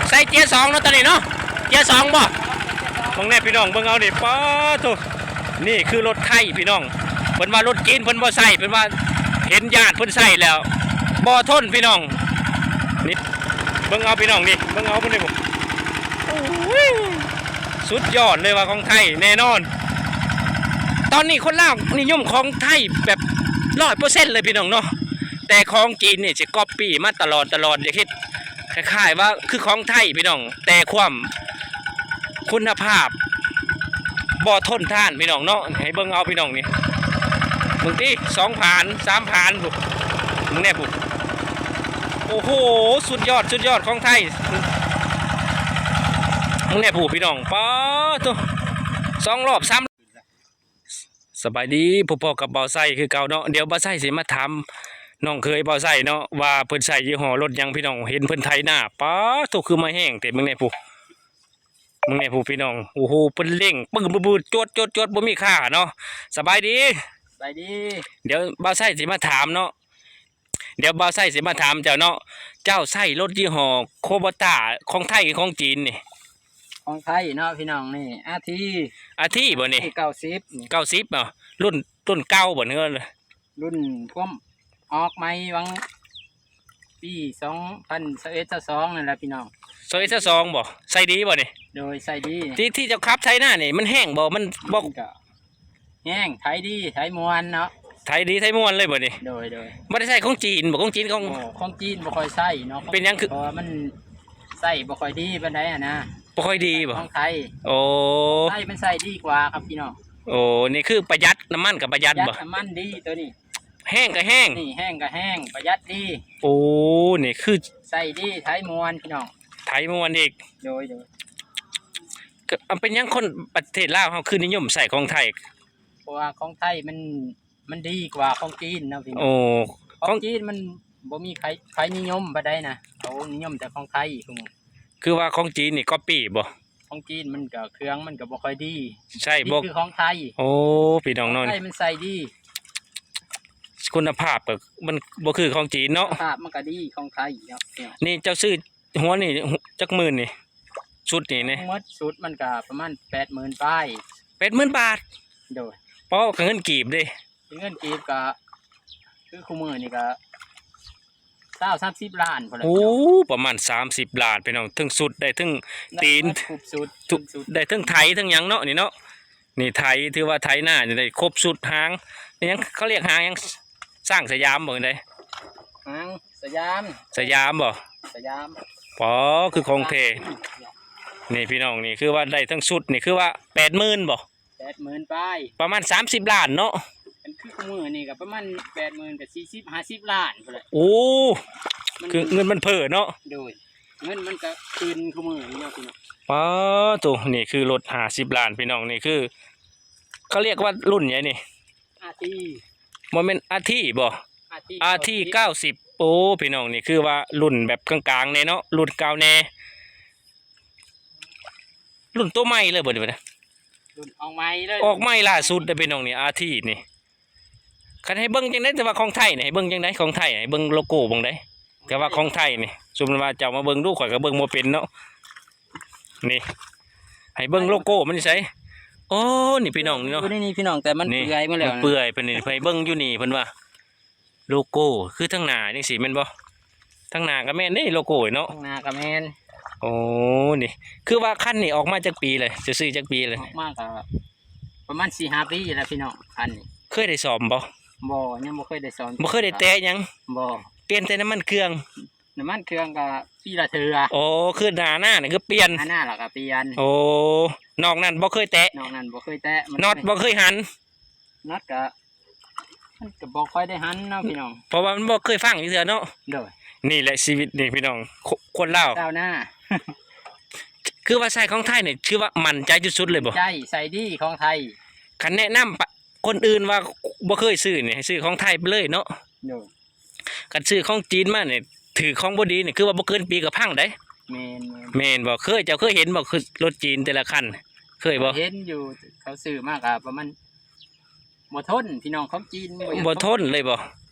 ໃສ່ເກຍສອງເນາະ ຕອນນີ້ເນາະ ເກຍສອງບໍ່? ເບິ່ງແດ່ພີ່ນ້ອງ ເບິ່ງເອົານີ້ ປາໂທ້ ນີ້ຄືລົດໄທພີ່ນ້ອງ ເພິ່ນວ່າລົດຈີນເພິ່ນບໍ່ໃຊ້ ເພິ່ນວ່າເຫັນຍາດເພິ່ນໃຊ້ແລ້ວບໍ່ທົນພີ່ນ້ອງ ນີ້ ເບິ່ງເອົາພີ່ນ້ອງ ນີ້ ເບິ່ງເອົາເພິ່ນນີ້ ໂອ້ຍ ສຸດຍອດເລີຍວ່າຂອງໄທແນ່ນອນ ຕອນນີ້ຄົນລາວນິຍົມຂອງໄທແບບຮ້ອຍເປີເຊັນເລີຍພີ່ນ້ອງເນາະ ແຕ່ຂອງຈີນນີ້ຊິກັອບປີ້ມາຕະຫຼອດ ຕະຫຼອດ ຢາກເຮັດ ຄ້າຍໆວ່າຄືຂອງໄທພີ່ນ້ອງ ແຕ່ຄວາມຄຸນນະພາບບໍ່ທົນທານພີ່ນ້ອງເນາະ ໃຫ້ເບິ່ງເອົາພີ່ນ້ອງນີ້ ເບິ່ງຕິ ສອງຜານ ສາມຜານພຸ້ນ ເບິ່ງແດ່ພຸ້ນ ໂອ້ໂຫ ສຸດຍອດ ສຸດຍອດຂອງໄທ ເບິ່ງແດ່ພຸ້ນພີ່ນ້ອງ ປາໂທ້ ສອງລອບ ສາມ ສະບາຍດີ ພົບພໍ້ກັບບ່າວໄຊຄືເກົ່າເນາະ ດຽວບ່າວໄຊຊິມາຖາມນ້ອງເຂີຍບ່າວໄຊເນາະ ວ່າເພິ່ນໃຊ້ຍີ່ຫໍ້ລົດຫຍັງພີ່ນ້ອງ ເຫັນເພິ່ນໄຖນາ ປາໂທ້ ຄືມາແຮງແທ້ ເບິ່ງແດ່ພຸ້ນ ເບິ່ງແດ່ພຸ້ນພີ່ນ້ອງ ໂອ້ໂຫ ເພິ່ນເລັ່ງປຶ້ດໆ ຈວດໆ ບໍ່ມີຄ່າເນາະ ສະບາຍດີ ສະບາຍດີ ດຽວບ່າວໄຊຊິມາຖາມເນາະ ດຽວບ່າວໄຊຊິມາຖາມເຈົ້າເນາະ ເຈົ້າໃຊ້ລົດຍີ່ຫໍ້ໂຄໂບຕ້າຂອງໄທຫຼືຂອງຈີນນີ້? ຂອງໄທເນາະພີ່ນ້ອງ ນີ້ ອາທີ ອາທີບໍ່ນີ້? ເກົ້າສິບ ເກົ້າສິບເນາະ ລຸ້ນ ລຸ້ນເກົ່າບໍ່ ຫຼືວ່າລຸ້ນພວມອອກໃໝ່ຫວ່າງປີສອງພັນຊາວເອັດ ຊາວສອງ ນັ້ນແຫຼະພີ່ນ້ອງ ຊາວເອັດ ຊາວສອງບໍ່? ໃຊ້ດີບໍ່ນີ້? ໂດຍ ໃຊ້ດີ ທີ່ ທີ່ເຈົ້າຂັບໄຖນານີ້ ມັນແຮງບໍ່? ມັນບໍ່ ມັນກະ ແຮງ ໄຖດີ ໄຖມ່ວນເນາະ ໄຖດີໄຖມ່ວນເລີຍບໍ່ນີ້? ໂດຍ ໂດຍ ບໍ່ໄດ້ໃຊ້ຂອງຈີນບໍ່? ຂອງຈີນຂອງ ບໍ່ ຂອງຈີນບໍ່ຄ່ອຍໃຊ້ເນາະ ເປັນຫຍັງຄື ເພາະວ່າມັນໃຊ້ບໍ່ຄ່ອຍດີປານໃດຫັ້ນນະ ບໍ່ຄ່ອຍດີບໍ່? ຂອງໄທ ໂອ້ ຂອງໄທມັນໃຊ້ດີກວ່າຄັບພີ່ນ້ອງ ໂອ້ ນີ້ຄືປະຢັດ ນ້ຳມັນກໍປະຢັດບໍ່? ປະຢັດ ນ້ຳມັນດີໂຕນີ້ ແຮງກໍແຮງ ນີ້ແຮງກໍແຮງ ປະຢັດດີ ໂອ້ ນີ້ຄືໃຊ້ດີ ໄຖມ່ວນພີ່ນ້ອງ ໄຖມ່ວນອີກ ໂດຍ ໂດຍ ກໍ ເປັນຫຍັງຄົນປະເທດລາວເຮົາຄືນິຍົມໃຊ້ຂອງໄທ? ເພາະວ່າຂອງໄທມັນ ມັນດີກວ່າຂອງຈີນເນາະພີ່ນ້ອງ ໂອ້ ຂອງ ຂອງຈີນມັນບໍ່ມີໃຜ ໃຜນິຍົມປານໃດນະ ເຂົານິຍົມແຕ່ຂອງໄທ ຄືວ່າຂອງຈີນນີ້ກັອບປີ້ບໍ່? ຂອງຈີນມັນກໍ ເຄື່ອງມັນກໍບໍ່ຄ່ອຍດີ ໃຊ້ບໍ່ຄືຂອງໄທ ໂອ້ ພີ່ນ້ອງເນາະ ຂອງໄທມັນໃຊ້ດີ ຄຸນນະພາບກໍມັນບໍ່ຄືຂອງຈີນເນາະ ຄຸນນະພາບມັນກໍດີຂອງໄທເນາະ ນີ້ເຈົ້າຊື້ ຫົວນີ້ຈັກໝື່ນນີ້ ຊຸດນີ້ນີ້? ໝົດຊຸດມັນກະປະມານແປດໝື່ນປາຍ ແປດໝື່ນບາດ ໂດຍ ເພາະວ່າເງິນກີບເດ້ ເປັນເງິນກີບກະ ຄືຄູ່ມື້ນີ້ກະຊາວສາມສິບລ້ານພຸ້ນແຫຼະ ໂອ້ ພີ່ນ້ອງ ປະມານສາມສິບລ້ານພີ່ນ້ອງ ເທິງຊຸດໄດ້ເທິງຕີນ ໄດ້ໝົດຄົບຊຸດ ທຸກ ໄດ້ເທິງໄຖເທິງຫຍັງເນາະ ນີ້ເນາະ ນີ້ໄຖ ຖືວ່າໄຖນານີ້ໄດ້ຄົບຊຸດ ຫາງ ອີຫຍັງ ເຂົາລຽກຫາງຫຍັງ ຊ້າງສະຫຍາມບໍ່ ຈັ່ງໃດ ຫາງສະຫຍາມ ສະຫຍາມບໍ່ ສະຫຍາມ ອໍ ຄືຂອງແທ້ ນີ້ພີ່ນ້ອງ ນີ້ຄືວ່າໄດ້ທັງຊຸດນີ້ ຄືວ່າແປດໝື່ນບໍ່ ແປດໝື່ນປາຍ ປະມານສາມສິບລ້ານເນາະ ຄັນຄືມື້ນີ້ກໍປະມານແປດໝື່ນ ກໍສີ່ສິບຫ້າສິບລ້ານພຸ້ນແຫຼະ ໂອ້ ມັນ ຄືເງິນມັນເຟີ້ເນາະ ໂດຍ ເງິນມັນກໍຂຶ້ນຄູ່ມື້ນີ້ເນາະພີ່ນ້ອງ ປາໂທ້ ນີ້ຄືລົດຫ້າສິບລ້ານພີ່ນ້ອງ ນີ້ຄື ເຂົາລຽກວ່າລຸ້ນຫຍັງນີ້ ອາທີ ບໍ່ແມ່ນອາທີບໍ່ ອາທີ ອາທີເກົ້າສິບ ເກົ້າສິບ ໂອ້ ພີ່ນ້ອງ ນີ້ຄືວ່າລຸ້ນແບບກາງໆແດ່ເນາະ ລຸ້ນເກົ່າແດ່ ລຸ້ນໂຕໃໝ່ເລີຍບໍ່ນີ້ ລຸ້ນອອກໃໝ່ເລີຍ ອອກໃໝ່ລ່າສຸດເດ້ພີ່ນ້ອງ ນີ້ ອາທີນີ້ ຄັນໃຫ້ເບິ່ງຈັ່ງໃດ ແຕ່ວ່າຂອງໄທນີ້ ໃຫ້ເບິ່ງຈັ່ງໃດ ຂອງໄທ ໃຫ້ເບິ່ງໂລໂກ້ເບິ່ງໃດ ແຕ່ວ່າຂອງໄທນີ້ ສົມມຸດວ່າເຈົ້າມາເບິ່ງດູ ຂ້ອຍກໍເບິ່ງບໍ່ເປັນເນາະ ນີ້ ໃຫ້ເບິ່ງໂລໂກ້ມັນຢູ່ໃສ ໂອ້ ນີ້ພີ່ນ້ອງ ນີ້ເນາະ ຢູ່ໃນນີ້ພີ່ນ້ອງ ແຕ່ມັນ ນີ້ ເປື່ອຍໝົດແລ້ວ ມັນເປື່ອຍ ເພິ່ນນີ້ ໃຫ້ເບິ່ງຢູ່ນີ້ ເພິ່ນວ່າໂລໂກ້ ຄືທາງໜ້າຈັ່ງຊີ້ແມ່ນບໍ່ ທາງໜ້າກໍແມ່ນເດ້ ໂລໂກ້ເນາະ ທາງໜ້າກໍແມ່ນ ໂອ້ ນີ້ ຄືວ່າຄັນນີ້ອອກມາຈັກປີແລ້ວ ຈະຊື້ຈັກປີແລ້ວ ອອກມາກໍປະມານສີ່ຫ້າປີແລ້ວພີ່ນ້ອງ ຄັນນີ້ ເຄີຍໄດ້ສ້ອມບໍ່ ບໍ່ ຍັງບໍ່ເຄີຍໄດ້ສ້ອມ ບໍ່ເຄີຍໄດ້ແຕະຫຍັງ ບໍ່ ປ່ຽນແຕ່ນ້ຳມັນເຄື່ອງ ນ້ຳມັນເຄື່ອງກໍປີລະເທື່ອ ໂອ້ ຄືໜ້າໜ້ານີ້ຄືປ່ຽນ ໜ້າໜ້າລະກໍປ່ຽນ ໂອ້ ນອກນັ້ນບໍ່ເຄີຍແຕະ ນອກນັ້ນບໍ່ເຄີຍແຕະ ນັອດບໍ່ເຄີຍຫັນ ນັອດກໍ ມັນກໍບໍ່ຄ່ອຍໄດ້ຫັນເນາະພີ່ນ້ອງ ເພາະວ່າມັນບໍ່ເຄີຍຟັງຈັກເທື່ອເນາະ ໂດຍ ນີ້ແຫຼະຊີວິດນີ້ພີ່ນ້ອງ ຄົນລາວ ຊາວນາ ຄືວ່າໃຊ້ຂອງໄທນີ້ ຖືວ່າໝັ້ນໃຈສຸດໆເລີຍບໍ່ ໃຊ້ ໃຊ້ດີຂອງໄທ ຄັນແນະນຳ ຄົນອື່ນວ່າບໍ່ເຄີຍຊື້ນີ້ ໃຫ້ຊື້ຂອງໄທໄປເລີຍເນາະ ໂດຍ ຄັນຊື້ຂອງຈີນມານີ້ ຖືກຂອງບໍ່ດີນີ້ ຄືວ່າບໍ່ເກີນປີກໍພັງໄດ໋ ແມ່ນໆ ແມ່ນບໍ່ ເຄີຍ ເຈົ້າເຄີຍເຫັນບໍ່ ຄືລົດຈີນແຕ່ລະຄັນ ເຄີຍບໍ່ ເຫັນຢູ່ ເຂົາຊື້ມາກໍປະມານ ບໍ່ທົນພີ່ນ້ອງ ຂອງຈີນບໍ່ຢາກ ບໍ່ທົນເລີຍບໍ່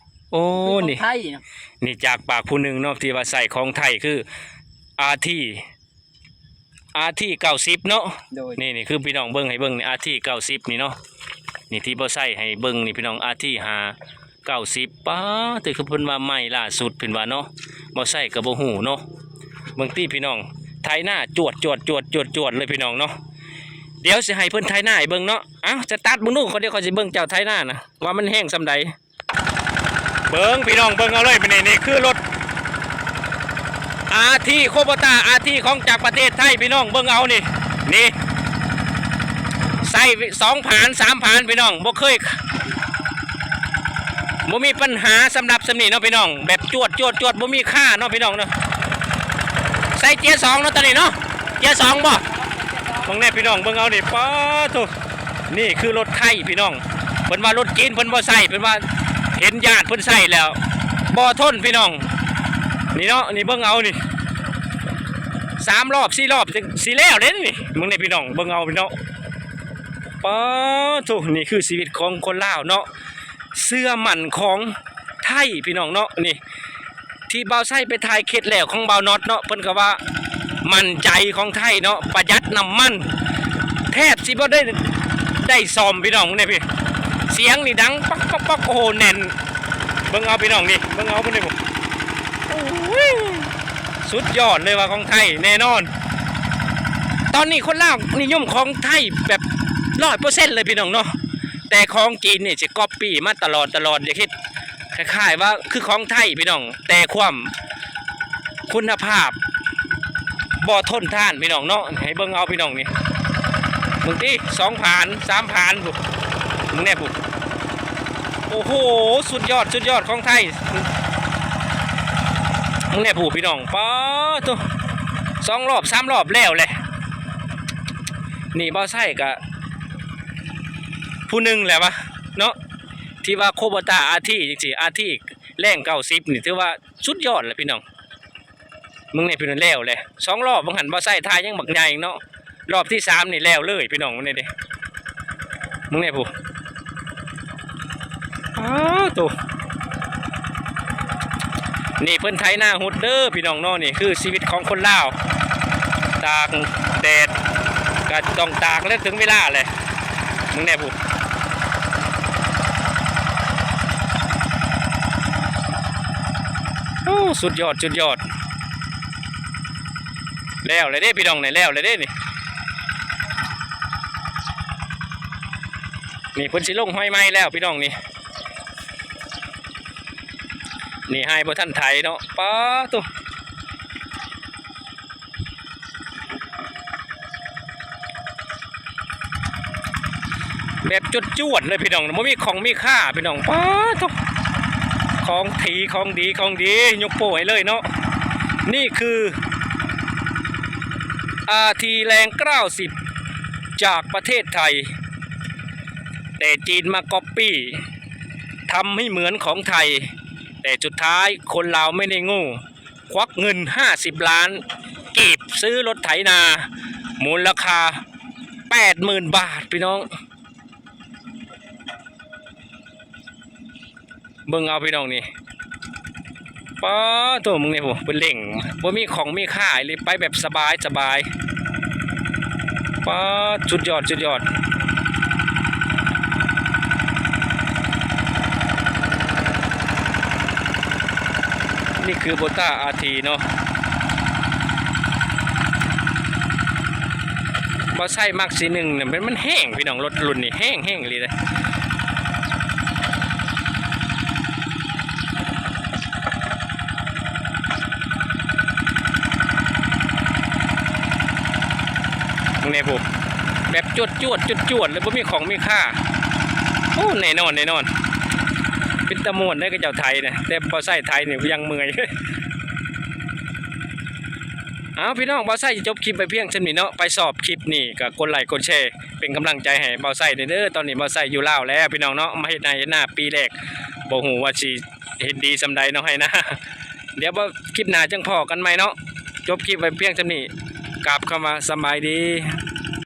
ໂອ້ ນີ້ ໄທເນາະ ນີ້ຈາກປາກຜູ້ໜຶ່ງເນາະ ທີ່ວ່າໃຊ້ຂອງໄທ ຄື ອາທີ ອາທີ ເກົ້າສິບເນາະ. ໂດຍ ນີ້ ນີ້ຄືພີ່ນ້ອງເບິ່ງ ໃຫ້ເບິ່ງນີ້ ອາທີ ເກົ້າສິບນີ້ເນາະ. ນີ້ທີ່ບໍ່ໃຊ້ໃຫ້ເບິ່ງນີ້ພີ່ນ້ອງ ອາທີ ຫ້າ ເກົ້າສິບ ປ້າ ແຕ່ຄືເພິ່ນວ່າໃໝ່ລ່າສຸດເພິ່ນວ່າເນາະ ບໍ່ໃຊ້ກໍບໍ່ຮູ້ເນາະ. ເບິ່ງຕິພີ່ນ້ອງ ໄຖນາຈວດໆໆໆເລີຍພີ່ນ້ອງເນາະ. ດຽວຊິໃຫ້ເພິ່ນໄຖນາໃຫ້ເບິ່ງເນາະ. ເອົ້າ ສະຕາດເບິ່ງດູກ່ອນ ດຽວຂ້ອຍຊິເບິ່ງເຈົ້າໄຖນານະ ວ່າມັນແຮງສ່ຳໃດ. ເບິ່ງພີ່ນ້ອງ ເບິ່ງເອົາເລີຍ ນີ້ ນີ້ຄືລົດ ອາທີ ໂຄໂບຕ້າ ອາທີ ຂອງຈາກປະເທດໄທ ພີ່ນ້ອງເບິ່ງເອົານີ້ ນີ້ ໃຊ້ສອງຜານ ສາມຜານ ພີ່ນ້ອງ ບໍ່ເຄີຍ ບໍ່ມີບັນຫາສຳລັບສ່ຳນີ້ເນາະພີ່ນ້ອງ ແບບຈວດໆໆ ບໍ່ມີຄາເນາະພີ່ນ້ອງເນາະ. ໃສ່ເກຍສອງເນາະຕອນນີ້ເນາະ ເກຍສອງບໍ່? ເບິ່ງແດ່ພີ່ນ້ອງ ເບິ່ງເອົານີ້ ປາໂທ້. ນີ້ຄືລົດໄທພີ່ນ້ອງ ເພິ່ນວ່າລົດຈີນເພິ່ນບໍ່ໃຊ້ ເພິ່ນວ່າເຫັນຍາດເພິ່ນໃຊ້ແລ້ວບໍ່ທົນພີ່ນ້ອງ. ນີ້ເນາະ ນີ້ເບິ່ງເອົານີ້ ສາມລອບ ສີ່ລອບ ຊິແລ້ວເດ້ນີ້. ເບິ່ງແດ່ພີ່ນ້ອງ ເບິ່ງເອົາພີ່ນ້ອງ ປາໂທ້. ນີ້ຄືຊີວິດຂອງຄົນລາວເນາະ ເຊື່ອໝັ້ນຂອງໄທພີ່ນ້ອງເນາະ. ນີ້ ທີ່ບ່າວໄຊໄປຖ່າຍເຂດແລ້ວຂອງບ່າວນັອດເນາະ ເພິ່ນກໍວ່າໝັ້ນໃຈຂອງໄທເນາະ ປະຢັດນ້ຳມັນ ແທບຊິບໍ່ໄດ້ ໄດ້ສ້ອມພີ່ນ້ອງ. ເບິ່ງແດ່ພີ່ ສຽງນີ້ດັງປັອກໆໆ ໂອ້ໂຫ ແໜ້ນ. ເບິ່ງເອົາພີ່ນ້ອງນີ້ ເບິ່ງເອົາເພິ່ນນີ້ ໂອ້ຍ ສຸດຍອດເລີຍວ່າຂອງໄທແນ່ນອນ. ຕອນນີ້ຄົນລາວນິຍົມຂອງໄທແບບຮ້ອຍເປີເຊັນເລີຍພີ່ນ້ອງເນາະ ແຕ່ຂອງຈີນນີ້ຊິກັອບປີ້ມາຕະຫຼອດ ຕະຫຼອດ ຢາກເຮັດ ຄ້າຍໆວ່າຄືຂອງໄທພີ່ນ້ອງ ແຕ່ຄວາມຄຸນນະພາບບໍ່ທົນທານພີ່ນ້ອງເນາະ. ໃຫ້ເບິ່ງເອົາພີ່ນ້ອງນີ້ ເບິ່ງຕິ ສອງຜານ ສາມຜານພຸ້ນ ເບິ່ງແດ່ພຸ້ນ. ໂອ້ໂຫ ສຸດຍອດ ສຸດຍອດຂອງໄທ ເບິ່ງແດ່ຜູ້ພີ່ນ້ອງ ປາໂທ້ ສອງລອບ ສາມລອບແລ້ວແຫຼະ. ນີ້ບ່າວໄຊກະຜູ້ໜຶ່ງແຫຼະວະເນາະ ທີ່ວ່າໂຄໂບຕ້າ ອາທີ ຈັ່ງຊີ້ ອາທີ ແລງ ເກົ້າສິບ ນີ້ຖືວ່າສຸດຍອດແຫຼະພີ່ນ້ອງ. ເບິ່ງແດ່ພີ່ນ້ອງ ແລ້ວແຫຼະ ສອງລອບ ເບິ່ງຫັ້ນ ບ່າວໄຊຖ່າຍຍັງບັກໃຫຍ່ເນາະ ລອບທີສາມນີ້ແລ້ວເລີຍພີ່ນ້ອງ. ເບິ່ງແດ່ເດ້ ເບິ່ງແດ່ຜູ້ ອ້າໂຕ ນີ້ເພິ່ນໄຖນາຮຸດເດີພີ່ນ້ອງເນາະ. ນີ້ຄືຊີວິດຂອງຄົນລາວ ຕາກແດດກໍຕ້ອງຕາກແລ້ວ ເຖິງເວລາແຫຼະ. ເບິ່ງແດ່ຜູ້ ໂອ້ ສຸດຍອດ ສຸດຍອດ. ແລ້ວແລ້ວເດ້ພີ່ນ້ອງ ນີ້ແລ້ວແລ້ວເດ້ນີ້. ນີ້ເພິ່ນຊິລົງຮອຍໃໝ່ແລ້ວພີ່ນ້ອງນີ້. ນີ້ໄຮ່ບໍ່ທັນໄຖເນາະ ປາໂທ້ ແບບຈວດໆເລີຍພີ່ນ້ອງ ບໍ່ມີຂອງມີຄ່າພີ່ນ້ອງ ປາໂທ້ ຂອງຖີຂອງດີຂອງດີ ຍົກໂປ້ໃຫ້ເລີຍເນາະ. ນີ້ຄື ອາທີ ແລງ ເກົ້າສິບ ຈາກປະເທດໄທ ແຕ່ຈີນມາກັອບປີ້ ທຳໃຫ້ເໝືອນຂອງໄທ ແຕ່ສຸດທ້າຍຄົນລາວໄມ່ໄດ້ໂງ່ ຄວັກເງິນຫ້າສິບລ້ານກີບ ຊື້ລົດໄຖນາ ມູນລະຄ່າແປດໝື່ນບາດ ພີ່ນ້ອງ. ເບິ່ງເອົາພີ່ນ້ອງນີ້ ປາໂທ້ ເບິ່ງນີ້ພຸ້ນ ເພິ່ນເລັ່ງ ບໍ່ມີຂອງມີຄ່າອີ່ຫຼີ ໄປແບບສະບາຍໆ ປາ ສຸດຍອດ ສຸດຍອດ. ນີ້ຄືໂບຕ້າ ອາທີ ເນາະ ບ່າວໄຊມັກສີໜຶ່ງນະ ມັນ ມັນແຮງພີ່ນ້ອງ ລົດລຸ້ນນີ້ແຮງ ແຮງອີ່ຫຼີເດ້. ເບິ່ງແດ່ພຸ້ນ ແບບຈວດໆ ຈວດໆ ແລ້ວບໍ່ມີຂອງມີຄ່າ. ໂອ້ ແນ່ນອນ ແນ່ນອນ ເປັນຕາມ່ວນເດ້ ເຂົາເຈົ້າໄຖນະ ແຕ່ບ່າວໄຊໄຖນີ້ຍັງເມື່ອຍ. ເອົາ ພີ່ນ້ອງ ບ່າວໄຊຈະຈົບຄລິບໄວ້ພຽງສ່ຳນີ້ເນາະ. ໃຜຊອບຄລິບນີ້ກໍກົດໄລກົດແຊ ເປັນກຳລັງໃຈໃຫ້ບ່າວໄຊແດ່ເດີ. ຕອນນີ້ບ່າວໄຊຢູ່ລາວແລ້ວ ພີ່ນ້ອງເນາະ ມາເຮັດໄຮ່ເຮັດນາປີແລກ ບໍ່ຮູ້ວ່າຊິເຮັດດີສ່ຳໃດເນາະ ໄຮ່ນາ. ດຽວ ຄລິບໜ້າຈັ່ງພໍ້ກັນໃໝ່ເນາະ. ຈົບຄລິບໄວ້ພຽງສ່ຳນີ້ ກາບຄຳວ່າສະບາຍດີ.